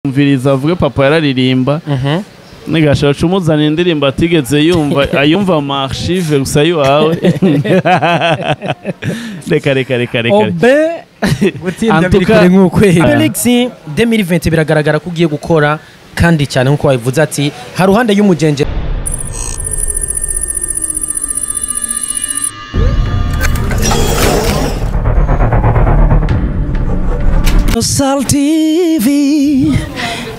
Mviriza avuge papa yararirimba. Nigashaka cumuzana indirimbo atigeze yumva, ayumva mu archive gusa yiwawe. Reka reka reka reka. Obe gutinda biri kure nk'ukwezi. Felix, 2020 biragaragara ko ugiye gukora kandi cyane, nkuko wabivuze ati haruhande y'umugenje. Sal TV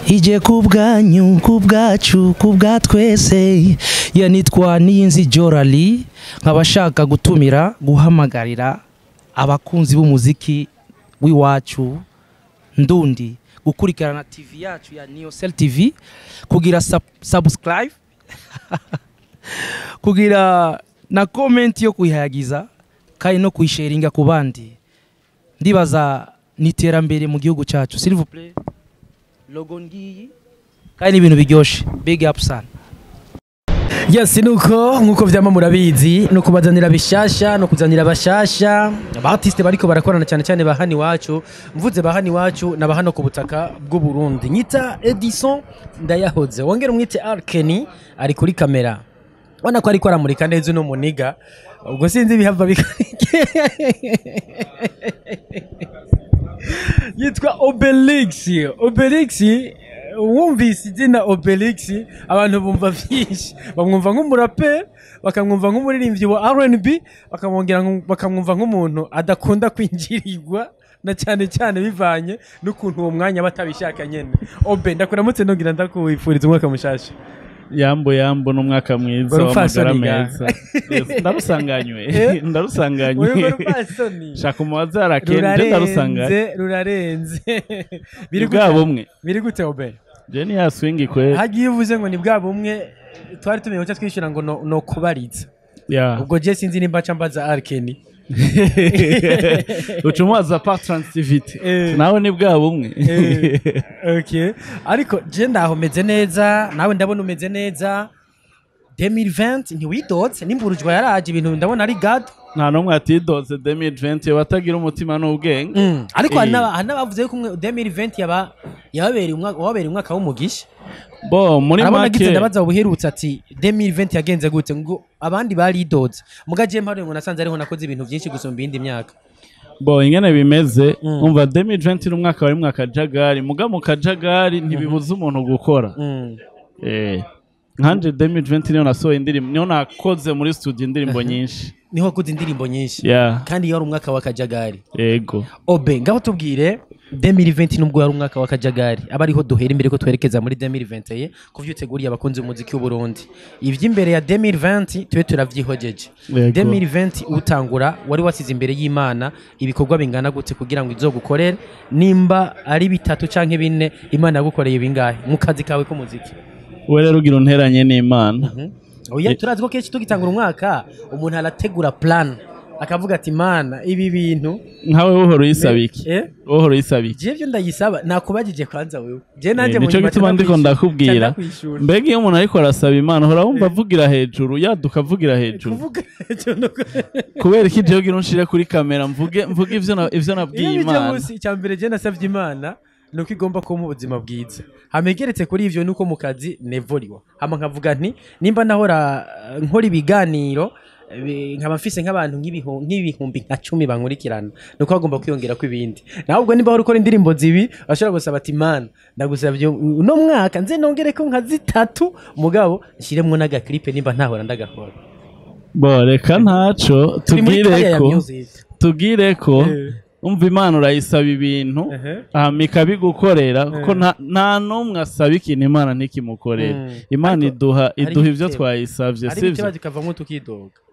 ije ku bwanyu, ku bwacu, ku bwa twese. Yanitwa Niyinzi Jorali, nkabashaka gutumira, guhamagarira abakunzi b'umuziki w'iwacu ndundi gukurikirana TV yacu ya Niyocel TV, kugira subscribe, kugira na comment yo kuyihayagiza kandi no kuyisharinga ku bandi. Ndibaza ni iterambere mu gihugu cyacu. S'il vous plaît, logo ngiyi kandi ibintu biryoshe. Big up sana. Yes, nuko nkuko vyama murabizi, no kubazanira bishasha, no kuzanira bashasha abartiste bariko barakorana cyane cyane bahani wacu. Mvuze bahani wacu na bahano ku butaka bw'u Burundi. Nyita Edison Ndayahoze, wongera umwite Arkeni, ari kuri kamera. Ubona ko ariko aramurika neza uno muniga, ubwo sinzi bihava bikarike. Yitwa Obelix. Obelix, wumvise izina Obelix abantu bumva vyinshi, bamwumva nk'umuraperi, bakamwumva nk'umuririmbyi wa R&B, bakamwongera bakamwumva nk'umuntu adakunda kwinjirirwa, na cyane cyane bivanye n'ukuntu uwo mwanya batabishaka nyene. Obe, ndakuramutse nongira ndakwifuriza umwaka mushasha. Yambo yambo, n'umwaka mwiza w'amagara meza. Ndarusanganywe, ndarusanganywe. Shaka umubaze arakende, ndarusanganywe. Rurarenze. Biri bwa bumwe. Biri gute Obe? Je ni ya swing kwe. Hagiye uvuze ngo ni bwa bumwe twari tumenye cyo twishura ngo no kubaritsa. Ubwo je sinzi nimba cambaza Arkeni. Ucumubaza par transitivity. Nawe ni bwa bumwe. Okay. Ariko je ndaho meze neza, nawe ndabona umeze neza. 2020 ntiwidotse, nimburujwa yaraje ibintu ndabona ari gado. Nta numwe atidotse 2020 batagira umutima n'ubwenge. Ariko hari n'abavuze ko 2020 yaba yababereye umwaka, wabereye umwaka w'umugisha. Bo muri make ndabaza ubuherutse ati 2020 yagenze gute, ngo abandi baridotse. Mugaje mparo ngo nasanze ariho nakoze ibintu byinshi gusumba indi myaka. Bo ingene bimeze, umva 2020 n'umwaka wari mwaka jagari, muga mu kajagari ntibibuza umuntu gukora. Nkanje 2020 niyo nasohoye indirimbo, niyo nakoze muri studio indirimbo nyinshi. Niho wakoze indirimbo nyinshi. Kandi yari umwaka wa kajagari. Yego. Obe, ngaho tubwire 2020 nubwo yari umwaka wa kajagari, aba ariho duhera imbere ko twerekeza muri 2021 kuvyo uteguriye abakunzi b'umuziki w'u Burundi. Ivy'imbere ya 2020 tube turavyihojeje. 2020 utangura wari wasize imbere y'Imana ibikorwa bingana gute kugira ngo izogukorere, nimba ari bitatu canke bine Imana yagukoreye bingahe mu kazi kawe k'umuziki? Wewe rero ugira unteranye n'Imana. Oya, turazi ko kenshi tugitangura umwaka umuntu arategura plan akavuga ati Mana ibi bintu. Nkawe uhora uyisaba iki? Uhora uyisaba iki? Je byo ndayisaba nakubajije kwanza wewe. Je nanje mu nyuma gituma ndiko ndakubwira. Mbega iyo umuntu ariko arasaba Imana uhora wumva avugira hejuru, yaduka avugira hejuru. Kuvuga hejuru. Kubera iki je ugira unshire kuri kamera mvuge ivyo nabwiye Imana. Iyo icya mbere je nasavye Imana nuko igomba kuba mu buzima bwiza. Hamegeretse kuri ivyo nuko mu kazi nevoriwa. Hama nkavuga nti nimba nahora nkora ibiganiro nkaba mfise nk'abantu nk'ibihumbi nka 10 bankurikirana, nuko bagomba kwiyongera ku ibindi. Naho ubwo nimba ukora indirimbo zibi bashobora gusaba ati Mana ndagusabye uno mwaka nze nongere ko nka zitatu, mugabo nshiremwo n'agaklipe nimba ntahora ndagakora. Bo reka ntaco tugire ko umva Imana urayisaba ibintu hama bigukorera, kuko nta numwe asaba ikintu Imana ntikimukorera. Imana iduha ivyo twayisavye, sivyo?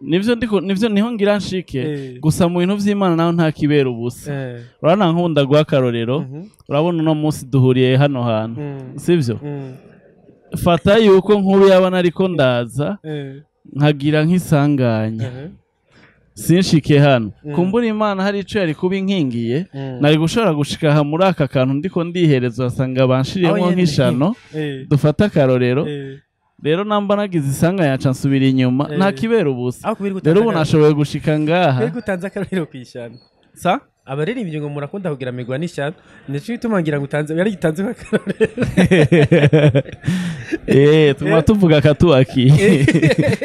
Nivyo ndiko, nivyo niho ngira nshike. Gusa mu bintu vy'Imana naho nta kibera ubusa. Urabona nkunda guha akarorero, urabona uno munsi duhuriye hano hantu, sivyo? Fata yuko nkuru yabana ariko ndaza nkagira nk'isanganya sinshike hano, kumbura Imana hari ico yari kuba inkingiye, nari gushobora gushika aha muri aka kantu ndiko ndihereza asanga banshiriyemo nk'ishano. Dufata akarorero rero namba nagize isanganya nca nsubira inyuma, nta kibera ubusa. Rero ubu nashoboye gushika ngaha. Mbega utanze akarorero kwishano? Sa? Abaririmbyi ngo murakunda kugira migwa n'ishyano, nico gituma ngira ngo utanze yari gitanze akarorero. Tuma tuvuga akatuwaki.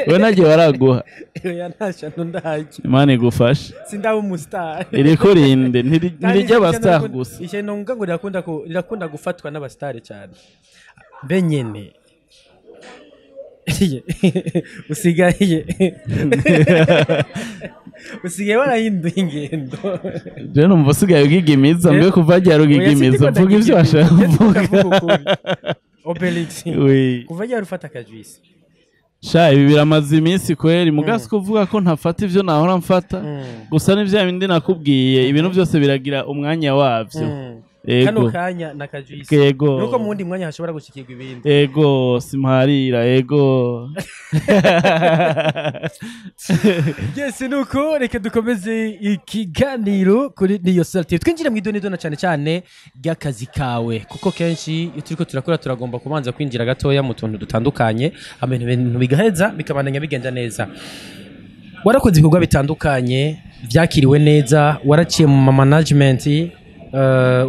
We nagiye waraguha. Oya, nta shyano ndahajya. Imana igufashe. Sindaba umustar. Iriko rinde ntirijya abastar gusa. Ishyano ngo rirakunda gufatwa n'abastar cyane benyene. Usigaye warahinduye ingendo. Je numva usigaye ugigimiza, mbe kuva ryari ugigimiza, mvuga ivyo washaka kuvuga. Obelix, kuva ryari ufata akajwisi? Sha, ibi biramaze iminsi kweri, mugasi kuvuga ko ntafata ivyo nahora mfata, gusa ni vya bindi nakubwiye, ibintu byose biragira umwanya wavyo. Kano kanya na kajwisi. Ego. Nuko mu wundi mwanya hashobora gushikirwa ibindi. Ego, simharira, ego. Yes, nuko reka dukomeze ikiganiro kuri Niyo Star TV. Twinjire mu idonido cyane cyane ry'akazi kawe, kuko kenshi iyo turiko turakora turagomba kubanza kwinjira gatoya mu tuntu dutandukanye, ibintu bigaheza bikabandanya bigenda neza. Warakoze ibikorwa bitandukanye vyakiriwe neza, waraciye mu management,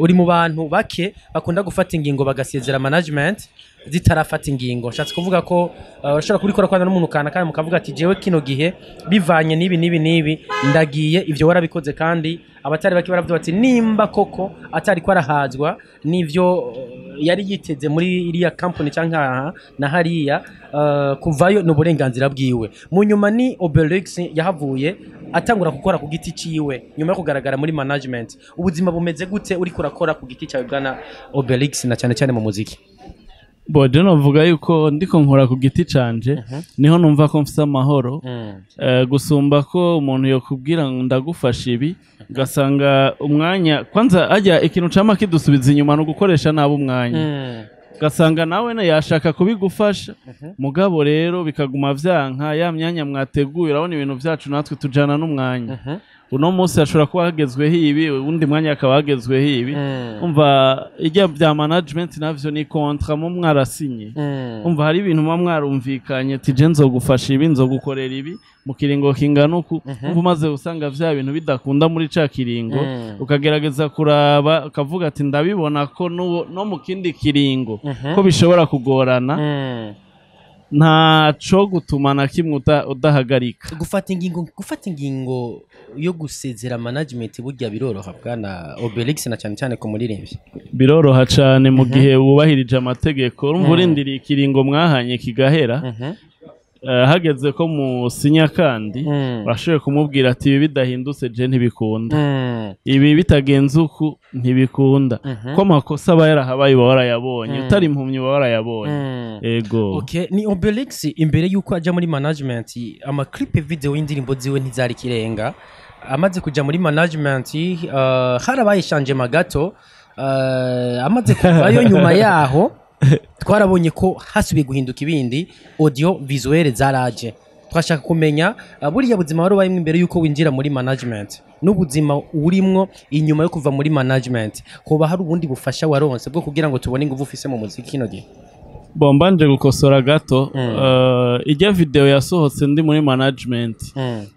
uri mu bantu bake bakunda gufata ingingo bagasezera management zitarafata ingingo. Nshatse kuvuga ko urashobora kubikora kwana n'umuntu kana kandi mukavuga ati jewe kino gihe bivanye n'ibi n'ibi n'ibi ndagiye, ivyo warabikoze, kandi abatari bake baravuga bati nimba koko atari ko arahazwa n'ivyo yari yiteze muri iriya company canka na hariya, kuvayo n'uburenganzira bwiwe. Mu nyuma ni Obelix yahavuye atangura gukora ku giti ciwe nyuma yo kugaragara muri management. Ubuzima bumeze gute uri kurakora ku giti cyawe bwana Obelix, na cyane cyane mu muziki? Bo, je novuga yuko ndiko nkora ku giti canje, niho numva ko mfise amahoro, gusumba ko umuntu yokubwira ngo ndagufasha ibi, ugasanga umwanya kwanza ajya ikintu cama kidusubiza inyuma no gukoresha nabi umwanya. Ugasanga nawe ne yashaka kubigufasha, mugabo rero bikaguma vyanka ya myanya mwateguye. Urabona ibintu vyacu natwe tujana n'umwanya. Uno munsi ashobora kuba hagezweho ibi, uwundi mwanya akaba hagezweho ibi. Umva ijya bya management navyo ni contrat mu mwarasinye. Umva hari ibintu muba mwarumvikanye ati je nzogufasha ibi, nzogukorera ibi mu kiringo kingana uku. Umva umaze usanga vya bintu bidakunda muri ca kiringo, ukagerageza kuraba ukavuga ati ndabibona ko no mu kindi kiringo ko bishobora kugorana, ntaco gutuma na kimwe udahagarika. Gufata ingingo yo gusezera management burya biroroha bwana Obelix, na cyane cyane ku muririmbyi? Biroroha cyane mu gihe wubahirije amategeko. Urumva urindiriye ikiringo mwahanye kigahera, hageze ko musinya kandi urashoboye kumubwira ati ibi bidahindutse je ntibikunda, ibi bitagenze uku ntibikunda, ko amakosa aba yarahabaye uba warayabonye, utari impumyi uba warayabonye. Ego. Okay, ni Obelix imbere yuko aja muri management ama clip video y'indirimbo ziwe ntizari kirenga. Amaze kuja muri management harabaye changement gato, amaze kuvayo nyuma yaho twarabonye ko hasubiye guhinduka ibindi, audio visuel zaraje. Twashaka kumenya buriya buzima wari ubayemwo imbere yuko winjira muri management n'ubuzima urimwo inyuma yo kuva muri management, hoba hari ubundi bufasha waronse bwo kugira ngo tubone inguvu ufise mu muziki kino gihe? Bon, mbanje gukosora gato, ijya video yasohotse ndi muri management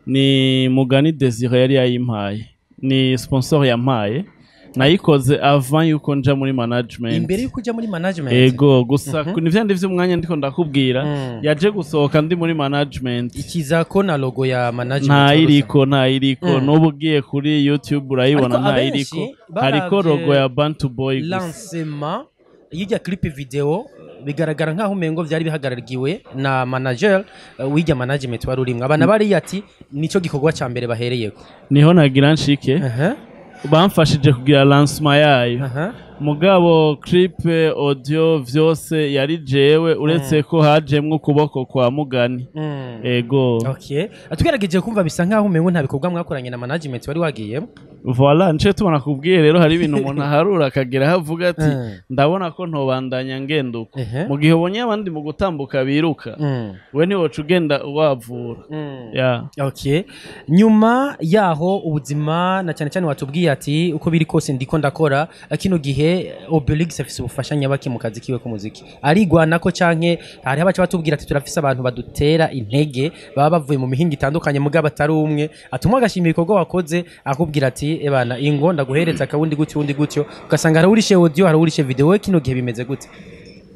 ni Mugani Desire yari yayimpaye, ni sponsor yampaye, nayikoze avant yuko nja muri management. Imbere yuko uja muri management? Ego, gusa ni vyandi vy'umwanya ndiko ndakubwira, yaje gusohoka ndi muri management. Ikiza ko na logo ya management nta iriko n'ubu ugiye kuri YouTube urayibona, nta iriko, hariko logo ya Bantu Boy gusa. Lancement y'ijya clip video bigaragara nkaho umengo vyari bihagarariwe na manager w'ijya management wari urimwe. Abana bari ati nico gikorwa ca mbere bahereyeko. Niho nagira nshike. Bamfashije kugira lancement yayo. Mugabo clip audio vyose yari jewe, uretse ko hajemwo ukuboko kwa Mugani. Ego. Okay. Atugerageje kumva bisa nkaho umengo nta bikorwa mwakoranye na management wari wagiyemo. Voilà, nce tubona kubwiye rero hari ibintu umuntu aharura akagera havuga ati ndabona ko ntobandanya ngenda uko. Mu gihe ubonye abandi mu gutambuka biruka, we ni woca ugenda wavura. Yeah. Okay. Nyuma yaho ubuzima na cyane cyane watubwiye ati uko biri kose ndiko ndakora kino gihe, Gihe Obelix afise ubufasha nyabaki mu kazi kiwe k'umuziki, arigwanako canke hariho abaca batubwira ati turafise abantu badutera intege baba bavuye mu mihinga itandukanye, mugabo atari umwe atuma agashima ibikorwa wakoze, akubwira ati ebana ingo ndaguhereza akawundi gutyo undi gutyo, ugasanga hari urishe audio, hari urishe video. We kino gihe bimeze gute?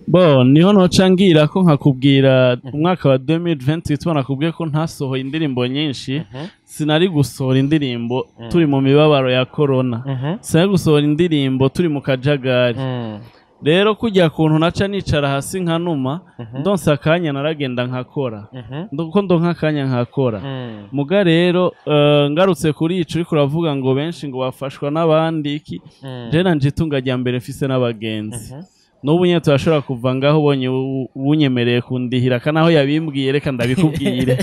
Bo niho noca ngira ko nkakubwira umwaka wa 2020 tubona nakubwiye ko ntasohoye indirimbo nyinshi. Sinari gusohora indirimbo turi mu mibabaro ya corona, sinari gusohora indirimbo turi mu kajagari. Rero kujya kuntu naca nicara hasi nkanuma, ndonse akanya naragenda nkakora, kuko ndonka akanya nkakora. Muga rero ngarutse kuri ico uriko uravuga ngo benshi ngo bafashwa n'abandi iki, je nanje itunga rya mbere mfise n'abagenzi. N'ubu nyene turashobora kuva ngaho ubonye unyemereye kundihira, kanaho yabimbwiye, reka ndabikubwire,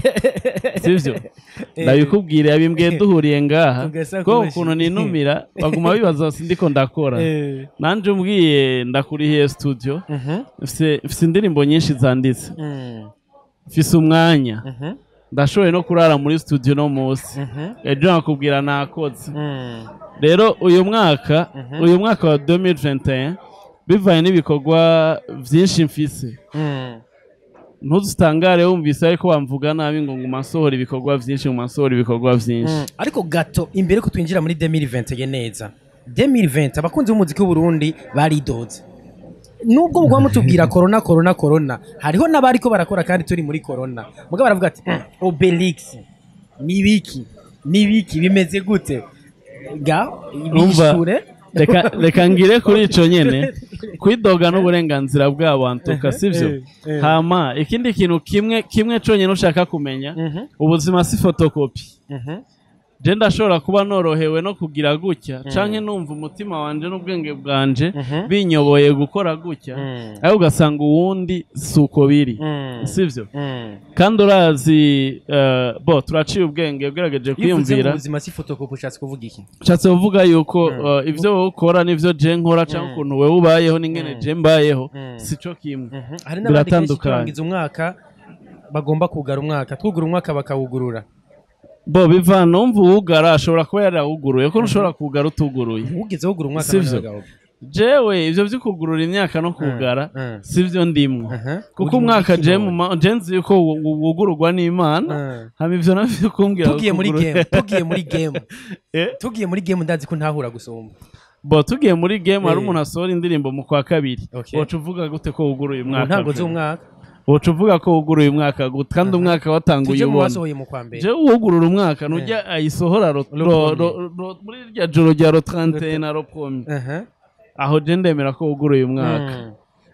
sivyo? Ndabikubwire, yabimbwiye duhuriye ngaha, ko ukuntu ninumira baguma bibaza sindiko ndakora. Nanje umbwiye ndakurihiye studio, mfise indirimbo nyinshi zanditse, mfise umwanya, ndashoboye no kurara muri studio no munsi, ejo nakubwira nakoze. Rero uyu mwaka wa 2021 bivanye n'ibikorwa vyinshi mfise, ntuzitangare wumvise ariko bamvuga nabi ngo nguma nsohora ibikorwa vyinshi, nguma nsohora ibikorwa vyinshi. Ariko gato imbere ko twinjira muri 2021 neza, 2020 abakunzi b'umuziki w'u Burundi baridoze, nubwo mugwa mutubwira corona corona corona, hariho n'abariko barakora kandi turi muri corona, mugabo baravuga ati Obelix nibiki nibiki bimeze gute ga ibishure. Reka ngire kuri ico nyene, kwidoga n'uburenganzira bwabo antuka, sivyo? Hama ikindi kintu kimwe conyene ushaka kumenya, ubuzima si photocopy. Je ndashobora kuba norohewe no kugira gutya, canke numva umutima wanje n'ubwenge bwanje binyoboye gukora gutya, ariko ugasanga uwundi suko biri, sivyo? Kandi urazi bo turaciye ubwenge ugerageje kwiyumvira. Ubuzima si photocopy ushatse kuvuga iki? Ushatse kuvuga yuko ivyo wowe ukora n'ivyo je nkora, canke ukuntu wewe ubayeho n'ingene je mbayeho sico kimwe. Hari n'abandi kenshi turangiza umwaka bagomba kugara umwaka, twugura umwaka bakawugurura. Bo biva numva uwugara ashobora kuba yarawuguruye, ko ushobora kugara utuguruye. Ugeze wugura umwaka n'abagabo. Jewe ivyo vyo kugurura imyaka no kugara sivyo ndimwo, kuko umwaka je je nzi yuko wugururwa n'Imana, hama ivyo navyo kumbwira tugiye muri game tugiye muri game ndazi ko ntahura gusumba. Bo tugiye muri game hari umuntu asohora indirimbo mu kwa kabiri, woca uvuga gute ko wuguruye umwaka? Ntago z'umwaka woca uvuga ko wuguruye umwaka gute kandi umwaka watanguye ubona? Je wugurura umwaka nujya ayisohora muri rya joro rya 31 na 1 aho je ndemera ko wuguruye umwaka.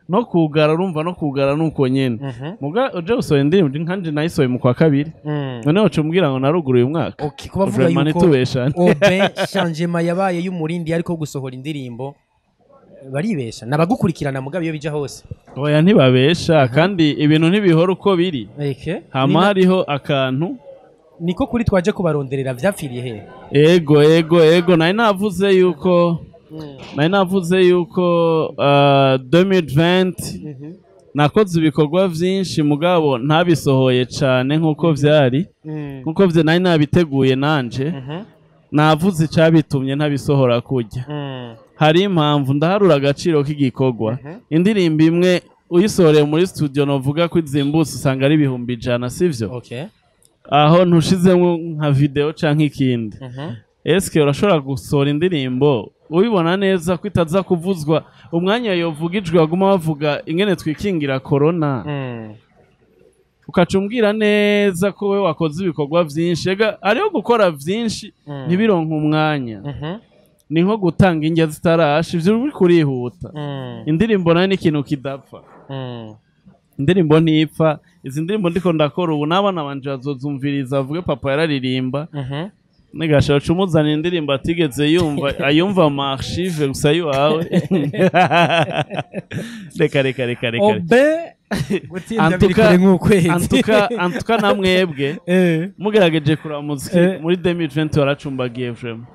No kugara urumva no kugara nuko nyene. Muga uje usohoye indirimbo nkanje nayisohoye mu kwa kabiri, none woca umbwira ngo naruguruye umwaka? Okay, kuba vuga yuko Obe changement yabaye y'umurindi ariko gusohora indirimbo baribesha nabagukurikirana mugabo iyo bija hose. Oya ntibabesha, kandi ibintu ntibihora uko biri. Hama hariho akantu niko kuri twaje kubaronderera vyapfiriye he? Ego nari navuze yuko 2020 nakoze ibikorwa vyinshi mugabo ntabisohoye cane nkuko vyari, nkuko vye nari nabiteguye nanje. Navuze icabitumye ntabisohora kujya. Hari impamvu, ndaharura agaciro k'igikorwa. Indirimbo imwe uyisohoreye muri studio novuga ko izimbutse usanga ari 100,000, sivyo? Aho ntushizemo nka video canke ikindi. Eske urashobora gusohora indirimbo ubibona neza ko itaza kuvuzwa umwanya yovugijwe baguma bavuga ingene twikingira corona, ukacumbwira neza ko we wakoze ibikorwa vyinshi? Ega ariho gukora vyinshi ntibironka umwanya, ni nko gutanga indya zitarasha, ivyo uri kurihuta. Indirimbo nayo ni ikintu kidapfa, indirimbo ntipfa. Izi ndirimbo ndiko ndakora ubu n'abana banje bazozumviriza bavuge papa yararirimba. Nigashaka cumuzana indirimbo atigeze yumva, ayumva mu archive gusa yiwawe. Reka Obe gutinda biri kure nk'ukwezi. Antuka namwebwe mugerageje kuraba muziki muri 2020 waracumbagiye vraiment.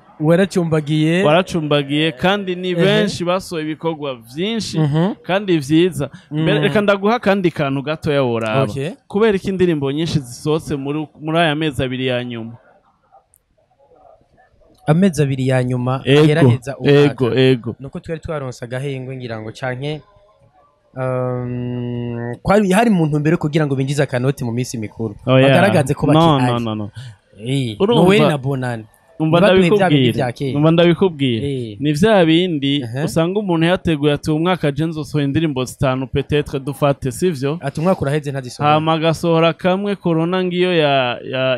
Waracumbagiye kandi ni benshi basohoye ibikorwa vyinshi kandi vyiza. Reka ndaguha kandi kantu gatoya woraba. Kubera ko indirimbo nyinshi zisohotse muri aya mezi abiri ya nyuma. Amezi 2 ya nyuma aheraheza umwaka. Ego nuko twari twaronsa agahengwe ngira ngo canke kwari hari mu ntumbero kugira ngo binjize akanoti mu minsi mikuru bagaragaze ko bakihari. No. Noel na Bonane umva ndabikubwira ni vya bindi usanga umuntu yateguye ati umwaka je nzosohora indirimbo 5 peut-être dufate, sivyo? Ati umwaka uraheze ntazisohora, hama agasohora kamwe corona ngiyo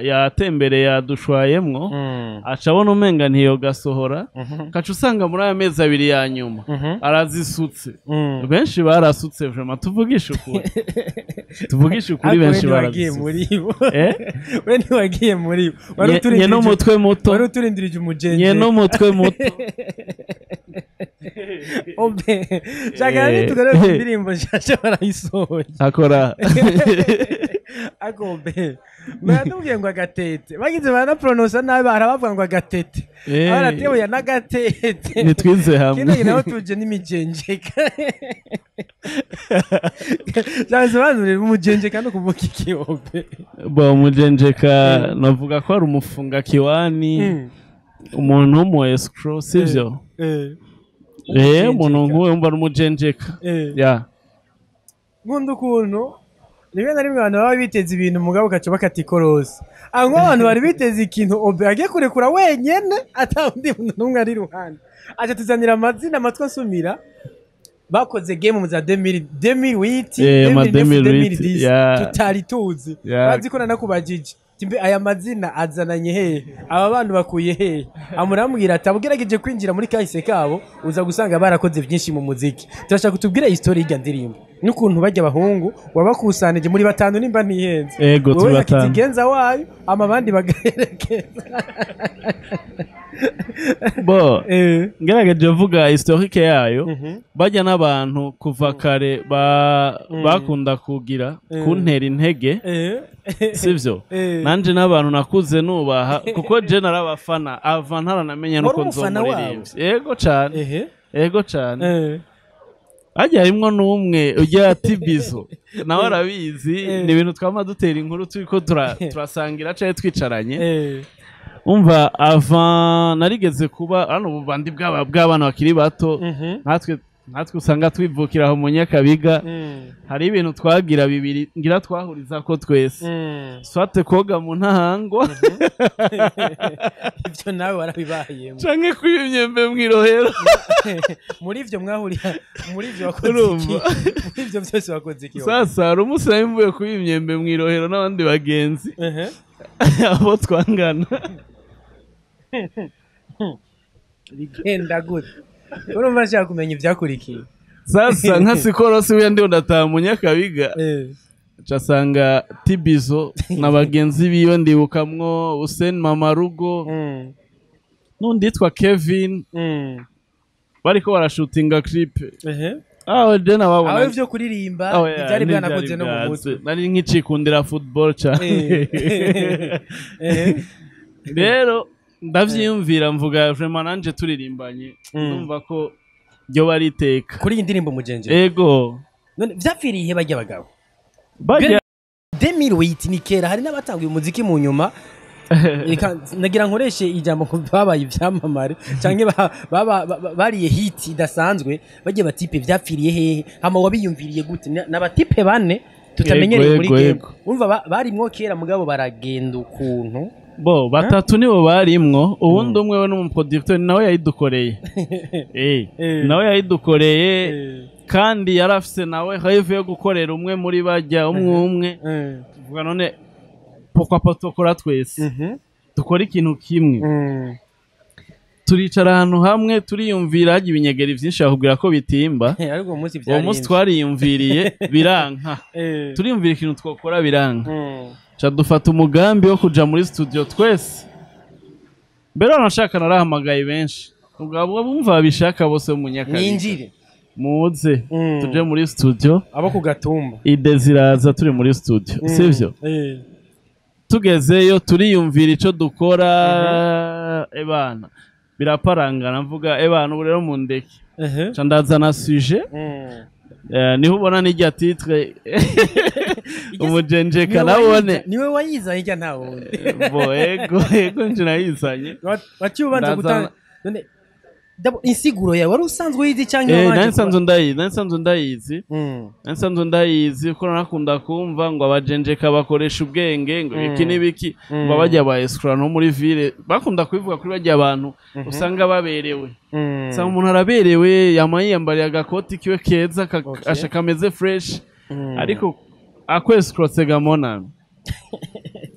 yatembereye yadushwayemwo, aca abona umenga ntiyo gasohora, kaca usanga muri aya mezi 2 ya nyuma arazisutse. Benshi barasutse vraiment, tuvugisha ukuri. Tuvugisha ukuri, benshi barasutse. We ntiwagiye muri bo. Nye n'umutwe muto. Wari uturindirije umujenje. Nye n'umutwe muto. Obe, shaka nitugarura indirimbo nshasha barayisohoye. Akora. Agobe. Baratubwiye ngo agatete. Bagize baranapronosa nabi, barabavuga ngo agatete. Baratewe n'agatete. Nitwize hamwe. Kino naho tuje n'imijenjeka. Jasobanurira umujenjeka no kuvuga iki obe? Bo umujenjeka navuga ko ari umufunga kiwani. Umuntu w'umu escrow, sivyo? Umuntu nk'uwo yumva ari umujenjeka. Ya. Nkunda ukuntu rimwe na rimwe abantu baba biteze ibintu mugabo ugaca bakatikorosa. Aho abantu bari biteze ikintu obe agiye kurekura wenyene ata undi muntu n'umwe ari iruhande. Aca tuzanira amazina amatwi asumira. Bakoze game mu za 2008, 2010 tutari tuzi. Bazi ko nanakubajije. Timbe aya mazina azananye hehe? Aba bantu bakuye hehe? Amurambwira ati abugerageje kwinjira muri kahise kabo uza gusanga barakoze byinshi mu muziki. Turashaka kutubwira history y'irya ndirimbo n'ukuntu bajya abahungu wabakusanije muri batanu nimba ntihenze. Ego turi batanu. Kigenza wayo ama bandi bagaherekeza. Bo ngerageje vuga historique yayo. Bajya n'abantu kuva kare bakunda kugira kuntera intege, sivyo? Nanje n'abantu nakuze nubaha kuko je narabafana ava ntaranamenya nuko nzomuririmbye. Yego cyane. Yego cyane. Ajya harimwo n'umwe ujya Tibizo nawe arabizi, ni ibintu twama dutera inkuru turiko turasangira caye twicaranye. Umva avant narigeze kuba hano bubandi bw'abana bakiri bato, natwe usanga twivukira aho mu Nyakabiga. Hari ibintu twagira bibiri ngira twahuriza ko twese, swate koga mu ntahangwa. Ivyo nawe warabibayemo canke kwiba imyembe mw'irohero. Muri ivyo mwahurira, muri ivyo wakoze iki? Muri ivyo byose wakoze iki? Sasa hari umunsi nari mvuye kuba imyembe mw'irohero n'abandi bagenzi abo twangana. Bigenda gute? Urumva nshaka kumenya ivyakurikiye. Sasa nka sikorosi wiya ndiho ndataha mu Nyakabiga, casanga Tibizo na bagenzi biwe, ndibukamwo Hussein Mamarugo n'undi yitwa Kevin, bariko barashutinga clip. Aho je nababona aho ivyo kuririmba byari bwanakoze no mu mutwe. Nari nkicikundira football cyane. Rero ndavyiyumvira mvuga vraiment nanje turirimbanye ndumva ko ryo bariteka kuri iyi ndirimbo mujenje. Ego none vyapfiriye bajya bagabo bajya 2008 ni kera, hari n'abatanguye umuziki mu nyuma. Nagira nkoreshe ijambo ngo babaye ivyamamare canke bariye hit idasanzwe. Bagiye batipe vyapfiriye hehe? Hama wabiyumviriye gute? N'abatipe bane tutamenyereye muri game. Urumva barimwo kera mugabo baragenda ukuntu. Bo batatu nibo barimwo, uwundi umwe we n'umuproducteur nawe yayidukoreye. Nawe yayidukoreye kandi yarafise nawe rêve yo gukorera umwe muri bajya umwe. Vuga none pourquoi pas tukora twese dukora ikintu kimwe. Turicara ahantu hamwe turiyumvira, hajya ibinyegeri vyinshi bakubwira ko bitimba. Ariko uwo munsi twariyumviriye biranka. Turiyumvira ikintu twokora biranka. Cha dufata umugambi wo kuja muri studio twese. Mbere nashaka narahamagaye benshi. Ubwo bumva bishaka bose mu Nyakabiga. Ninjire. Muze tuje muri studio. Abo ku Gatumba. Ide ziraza turi muri studio, sivyo? Tugezeyo turiyumvira ico dukora ebana. Biraparangana mvuga ebana ubu rero mundeke. Cha ndazana sujet. Niho ubona n'irya titre umujenjeka nawone. Niwe wayizanye irya nta wundi. Bo ego ego nje nayizanye. Waciye ubanza gutanga none insiguro yawe wari usanzwe uyizi canke wabanje? Nari nsanzwe ndayizi. Nari nsanzwe ndayizi kuko narakunda kumva ngo abajenjeka bakoresha ubwenge, ngo ibiki n'ibiki, ngo bajya ba escroc no muri ville bakunda kubivuga kuri bajya abantu usanga baberewe. Usanga umuntu araberewe, yama yiyambariye agakoti kiwe keza, asha kameze fresh, ariko akwescrotse gamona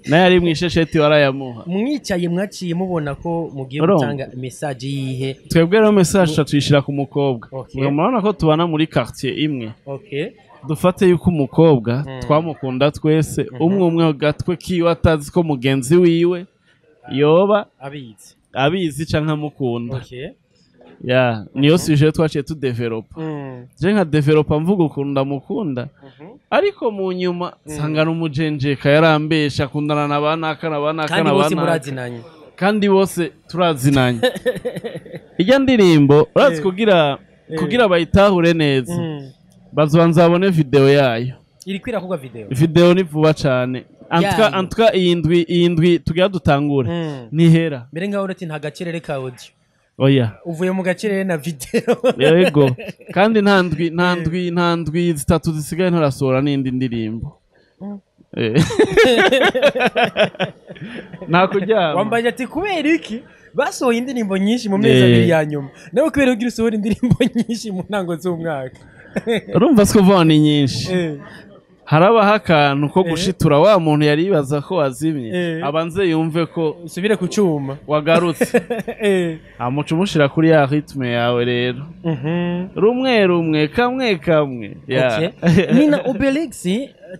naye ari mwishesheti warayamuha. Mwicaye mwaciye mubona ko mugiye Urumva? gutanga message yihe? Twebwe rero message tuyishira ku mukobwa. Murabona ko tubana muri quartier imwe. Dufate yuko umukobwa twamukunda twese, umwe umwe gatwe kiwe atazi ko mugenzi wiwe yoba abizi, abizi canke amukunda. Ya niyo sujet twaciye tudevelopa. Je nka developa mvuga ukuntu ndamukunda, ariko mu nyuma nsanga n'umujenjeka, yarambesha, akundana na banaka na banaka kandi na bose banaka. Murazinanye. Kandi bose turazinanye. Ijya ndirimbo urazi, kugira bayitahure neza, bazobanza babone video yayo. Iri kwirakorwa video? Video ni vuba cane. Antuka Yayo. antuka iyi ndwi tugira dutangure ntihera. Mbere nkaho urati nta gacerere ka audio. Oya. Uvuye mu gacerere na video. Yego, kandi nta ndwi 3 zisigaye ntarasohora n'indi ndirimbo. Nta kuryama. Wambaye ati kubera iki basohoye indirimbo nyinshi mu mezi 2 ya nyuma, nawe kubera ugira usohora indirimbo nyinshi mu ntango z'umwaka? Urumva siko vuba ni nyinshi, harabaho akantu ko gushitura wa muntu yari yibaza ko wazimye, abanze yumve ko usubire ku cyuma, wagarutse. Amuca umushira kuri ya rythme yawe rero, rumwe rumwe, kamwe kamwe. Ya. Okay. Nina Obelix,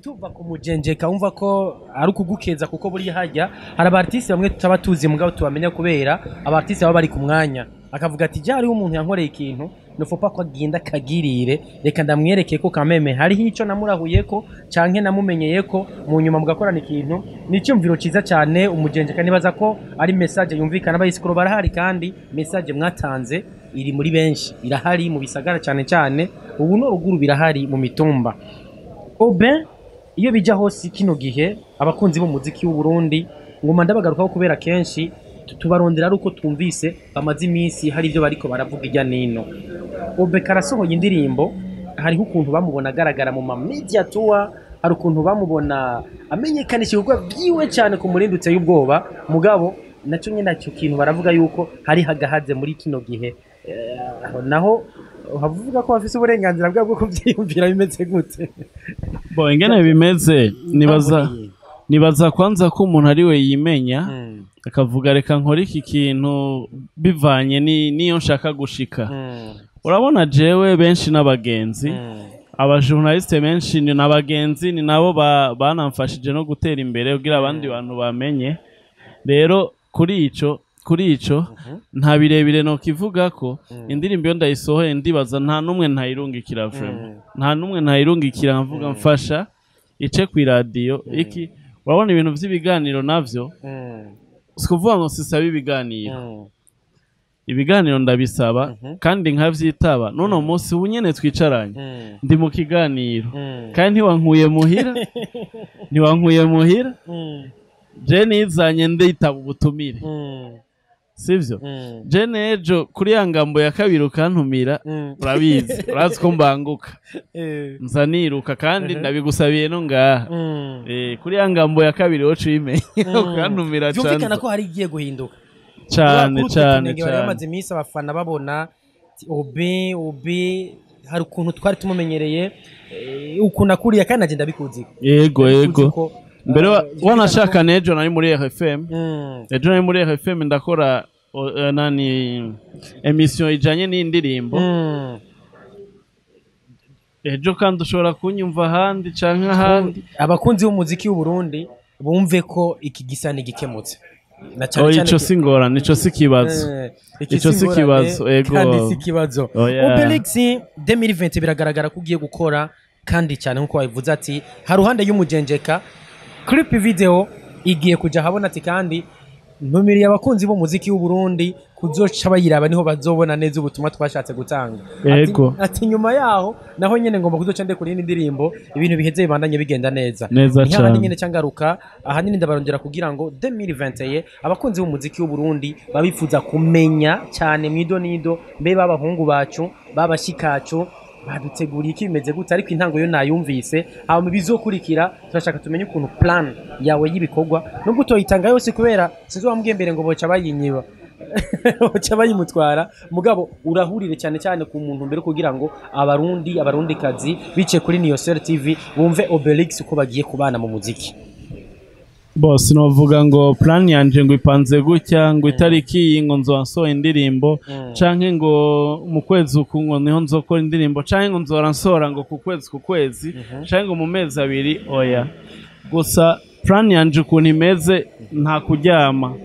tuva ku mujenjeka, wumva ko ari ukugukeza, kuko buriya hajya hari aba artiste bamwe tutaba tuzi mugabo tubamenya kubera aba artiste baba bari ku mwanya, akavuga ati jya hariho umuntu yankoreye ikintu, nufopa ko agenda kagirire, reka ndamwereke ko kameme hariho icyo namurahuye ko canke namumenyeye ko mu nyuma mugakorana ikintu. Ni icyumviro cyiza cyane. Umujenjeka nibaza ko ari message yumvikana, abayisikoro barahari, kandi message mwatanze iri muri benshi, irahari mu bisagara cyane cyane, ubu no ruguru birahari mu mitumba. Oben iyo bijya hose kino gihe, abakunzi b'umuziki w'u Burundi nguma ndabagarukaho kubera kenshi tubarondera ari uko twumvise bamaze iminsi hari ibyo bariko baravuga ijya nino. Obe karasohoye indirimbo, hariho ukuntu bamubona agaragara mu ma media tour, hari ukuntu bamubona amenyekanisha ibikorwa byiwe cyane ku murindi uteye ubwoba, mugabo nacyo nyine nacyo kintu baravuga yuko hari hagahaze muri kino gihe. Aho naho uhavuga ko bafise uburenganzira bwabo bwo kubyiyumvira, bimeze gute? Bo ingene bimeze, nibaza kwanza ko umuntu ari we yimenya, akavuga reka nkore iki kintu bivanye niyo nshaka gushika. Urabona jewe benshi n'abagenzi, abajournaliste benshi ni n'abagenzi, ni nabo banamfashije no gutera imbere kugira abandi bantu bamenye. Rero kuri ico nta birebire no kivuga ko indirimbo iyo ndayisohoye, ndibaza nta numwe ntayirungikira, vraiment nta numwe ntayirungikira, mvuga mfasha ice ku iradiyo iki. Urabona ibintu vy'ibiganiro navyo, si kuvuga ngo sisaba ibiganiro, ibiganiro ndabisaba kandi nkavyitaba. N'uno munsi ubu nyene twicaranye ndi mu kiganiro, kandi ntiwankuye muhira, ntiwankuye muhira, je nizanye nditaba ubutumire, sivyo? Je nejo kuri ya ngambo ya kabiri ukantumira, urabizi, urazi ko mbanguka, nza niruka, kandi ndabigusabiye no ngaha. Kuri ya ngambo ya kabiri woca uyimenya ukantumira. Byumvikana cane ko hari igiye guhinduka. Cane. Kuri utwo Cane. tunenge bari Cane. bamaze iminsi abafana babona ati, Obe hari ukuntu twari tumumenyereye, ukuntu akuriye, kandi nanjye ndabikuzi. Yego. Ndabikuzi ko, Mbere byumvikana wanashaka n'ejo nari muri RFM. Ejo nari muri RFM ndakora nani émission ijanye n'indirimbo. Ejo kandi ushobora kunyumva ahandi canke ahandi. Abakunzi b'umuziki w'u Burundi bumve ko iki gisa n'igikemutse na cyane Oh, cyane ico si ingorane, ico si ikibazo. Iki Ico si ingorane, ikibazo, ego. kandi si ikibazo. Oya. Obelix 2020 biragaragara ko ugiye gukora kandi cyane, nkuko wabivuze ati haruhande y'umujenjeka clip video igiye kuja habona, ati kandi Ntumiriye abakunzi b'umuziki w'u Burundi kuzoca bayiraba, niho bazobona neza ubutumwa twashatse gutanga. Yego. Ati nyuma yaho naho nyene ngomba kuzoca ndekura iyindi ndirimbo, ibintu biheze bibandanye bigenda neza. Neza Ni hahandi cane. nyene cangaruka ahanini ndabarondera kugira ngo 2021 abakunzi b'umuziki w'u Burundi babifuza kumenya cyane mwido nido, mbe b'abahungu bacu babashikacu baduteguriye iki, bimeze gute? Ariko intango yo nayumvise, hama bizokurikira turashaka tumenye ukuntu plan yawe y'ibikorwa, nubwo utoyitanga yose kubera sinzi wambwiye mbere ngo boca bayinyiba, boca bayimutwara, mugabo urahurire cyane cyane ku muntu mbere kugira ngo Abarundi, Abarundikazi bice kuri Niyosel TV bumve Obelix uko bagiye kubana mu muziki. Bose novuga ngo plan yanje ngo ipanze gutya, ngo itariki iyi ngo nzoba nsohoye indirimbo, canke ngo mu kwezi uku ngo niho nzokora indirimbo, canke ngo nzora nsohora ngo ku kwezi ku kwezi, canke ngo mu mezi abiri, oya. Gusa plan yanje ukuntu imeze, nta kuryama,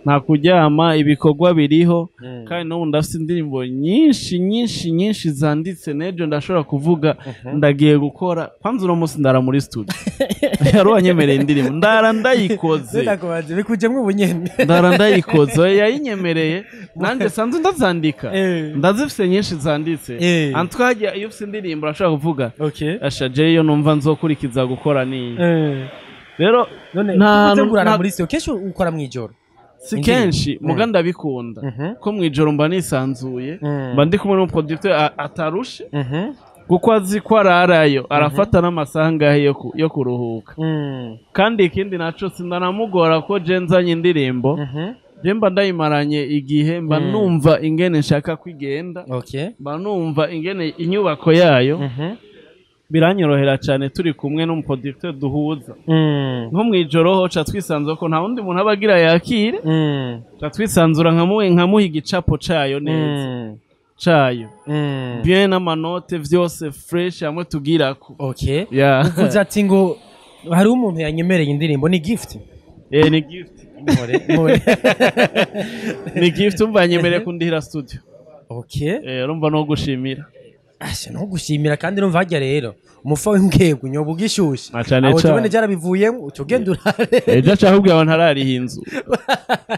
nta kuryama, ibikorwa biriho. Kandi n'ubu ndafite indirimbo nyinshi nyinshi nyinshi zanditse, n'ejo ndashobora kuvuga ndagiye gukora. Kwanza uno munsi ndara muri studio, yari uwanyemereye indirimbo, ndara ndayikoze. Ndakubaze bikujemwo ubunyene. Ndara ndayikoze, oya, yayinyemereye, nanjye sanzwe ndazandika. Ndazifise nyinshi zanditse. Antwajya iyo ufise indirimbo urashobora kuvuga asha jewe iyo numva nzokurikiza gukora niyi. Rero None nta hantu utegurana muri studio kenshi ukora mwijoro? Si Indirimbo. kenshi, muga ndabikunda ko mwijoro mba nisanzuye, mba ndi kumwe n'umuproducteur atarushe, kuko azi ko ararayo, arafata n'amasaha angahe yo kuruhuka. Kandi ikindi naco sindanamugora ko je nzanye indirimbo, je mba ndayimaranye igihe, mba numva ingene nshaka kwigenda, mba numva ingene inyubako yayo. Biranyorohera cyane turi kumwe n'umuproducteur duhuza. Nko mwijoro ho ca twisanzura ko nta wundi muntu aba agira yakire, ca twisanzura nkamuha igicapo cayo neza, cayo bien, n'amanote vyose fresh, hamwe tugirako. Yeah. Uvuze ati ngo hariho umuntu yanyemereye indirimbo, ni gift? Eh, ni gift. More more. Ni gift, umva, yanyemereye kundihira studio. Eh, urumva no gushimira. Asha no gushimira, kandi urumva harya rero umufa w'imbwebwe unyoba ugishushe. Na cane Aho cane. tubone byarabivuyemo uca ugenda urare. Ejo aca ngo ntarariha inzu,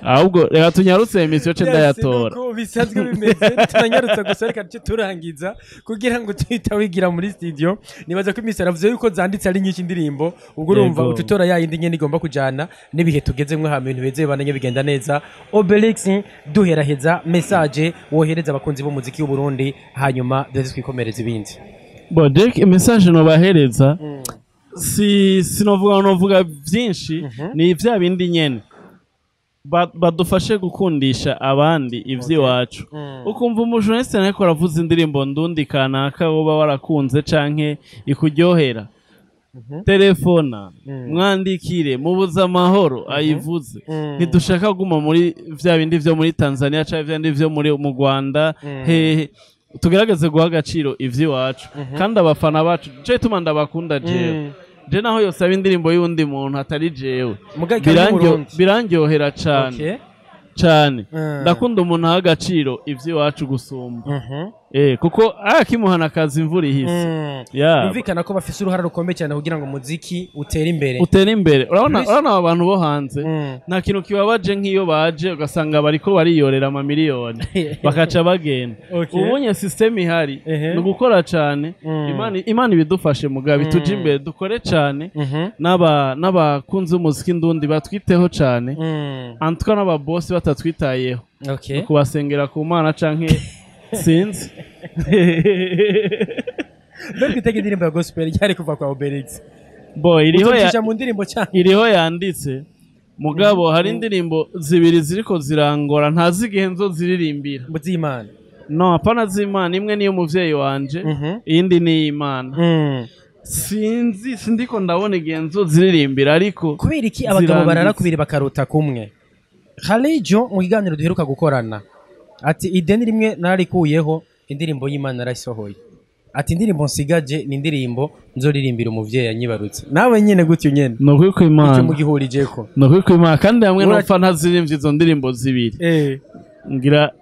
ahubwo reka tunyarutse émission ce ndayatora. Nuko bisanzwe bimeze, tunanyarutsa gusa, reka duce turangiza kugira ngo tuhita wigira muri studio. Nibaza ko iminsi aravuze yuko zanditse ari nyinshi indirimbo, ubwo urumva Yego. uca utora ya yindi nyene igomba kujana n'ibihe tugezemwo, hama ibintu beze bibandanye bigenda neza. Obelix, duheraheza, message wohereza abakunzi b'umuziki w'u Burundi, hanyuma duheze twikomereza ibindi. Bon, Derek, message nobahereza, si sinovuga, novuga byinshi, ni vya bindi nyene. Badufashe gukundisha abandi ivy'iwacu. Ukumva umujournaliste ariko aravuza indirimbo ndundi kanaka woba warakunze canke ikuryohera, telefona, mwandikire, mubuze amahoro ayivuze. Ntidushaka kuguma muri vya bindi vyo muri Tanzania canke vya bindi vyo muri mu Rwanda hehe. Tugerageze guha agaciro ivy'iwacu kandi abafana bacu. Je tuma ndabakunda jewe, je naho yosaba indirimbo y'undi muntu atari jewe, Muga ikaba iri mu Burundi. Birandyohera cane cane. Ndakunda umuntu aha agaciro ivy'iwacu gusumba, kuko akimuhana akazi imvura ihise. Yeah. Yumvikana ko bafise uruhara rukomeye cyane kugira ngo umuziki utere imbere. Utera imbere, urabona. Urabona aba bantu bo hanze, nta kintu kibabaje nk'iyo baje ugasanga bariko bariyorera amamiliyoni bakaca bagenda. Ubonye system ihari, ni ugukora cane. Imana ibidufashe, mugabe tuje imbere, dukore cane. N'abakunzi b'umuziki ndundi batwiteho cane. Antwa n'ababosi batatwitayeho, kubasengera ku Mana canke sinzi. Mbere twitege indirimbo ya gospel ryari kuva kwa Obelix? Bo iriho ya, Uzocisha mu ndirimbo cyane. Iriho yanditse, mugabo hari indirimbo zibiri ziriko zirangora, ntazi igihe nzoziririmbira. Mu z'Imana? No, apana z'Imana. Imwe niyo umuvyeyi wanje, iyindi ni iy'Imana. Sinzi, sindiko ndabona igihe nzoziririmbira, ariko Kubera iki abagabo ziranditse. barara kubiri bakarota kumwe? Halejo mu kiganiro duheruka gukorana ati ideni rimwe nararikuyeho, indirimbo y'Imana narayisohoye, ati indirimbo nsigaje ni indirimbo nzoririmbira umuvyeyi yanyibarutse. Nawe nyene gutyo nyene Ni ukuri icyo kw'Imana. mugihurijeko. Ni ukuri kw'Imana, kandi hamwe nopfa ntazirimbye izo ndirimbo zibiri, ngira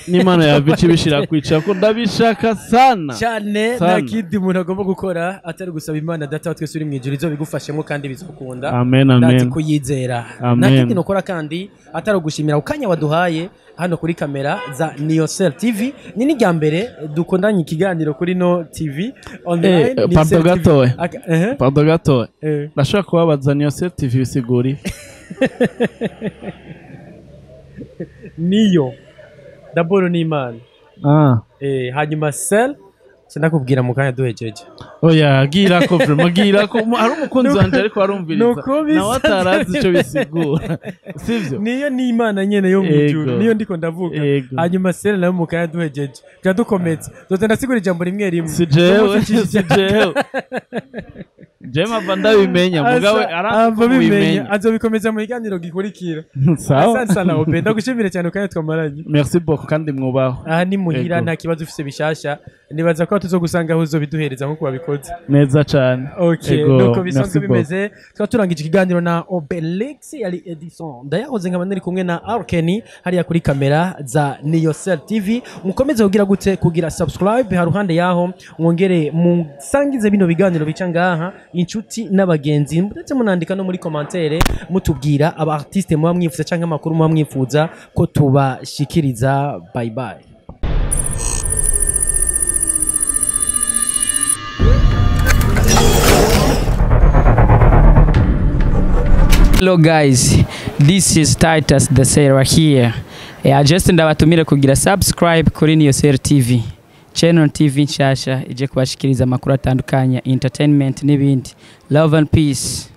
N'Imana yabica ibishira kwicara ko ndabishaka sana cyane. Nta kindi umuntu agomba gukora atari gusaba Imana Data wa twese uri mu ijuru, izobigufashemo kandi bizokunda. Amen, amen. Ndazi kuyizera. Amen. Nta kindi nokora kandi atari ugushimira ukanya waduhaye hano kuri kamera za Niyocel TV. Ni n'irya mbere dukundanye ikiganiro kuri no TV online. Eh, Niyocel pardon TV. Gatoya. Ehe. Pardon gatoya. Ndashobora kubabaza, Niyocel TV bisigura? Niyo d'abord ni Imana. Ah. Hanyuma cell sindakubwira mu kanya duhejeje. Oya, gira ko vraiment, gira ko hari umukunzi wanje ariko arumviriza Nuko bisa. Nawe atarazi ico bisigura, sivyo? Niyo ni Imana nyene yo mu ijuru, niyo ndiko ndavuga. Hanyuma cell nayo mu kanya duhejeje byadukometse zote ndasigura ijambo rimwe rimwe. Si jewe, si jewe, je mava ndabimenya mugawe Ava aranzi bimenya kubimenya. Azobikomeza mu kiganiro gikurikira. Sawa. Asante sana Obe, ndagushimire cyane ukanya twamaranye. Merci beaucoup kandi mwubaho. Aha ni muhira. Ego. Nta kibazo ufise bishasha, nibaza ko tuzogusanga aho uzobiduhereza nkuko wabikoze. Neza cane. Okay. Ego, Nuko bisanzwe merci beaucoup. bimeze, tukaba turangije ikiganiro na Obelix, yari Edison Ndayahoze, nkaba nari kumwe na Arkeni hariya kuri kamera za Niyocel TV. Mukomeze kugira gute? Kugira subscribe haruhande yaho, mwongere musangize bino biganiro bica ngaha inshuti n'abagenzi, ndetse munandika no muri commentaire mutubwira aba artiste muba mwifuza cyangwa amakuru muba mwifuza ko tubashikiriza. Bye bye. Hello guys, this is Titus the Sailor here. Yeah, just ndabatumire kugira subscribe kuri Niyocel TV. Channel TV nshasha ije kubashikiriza amakuru atandukanye, entertainment n'ibindi. Love and peace.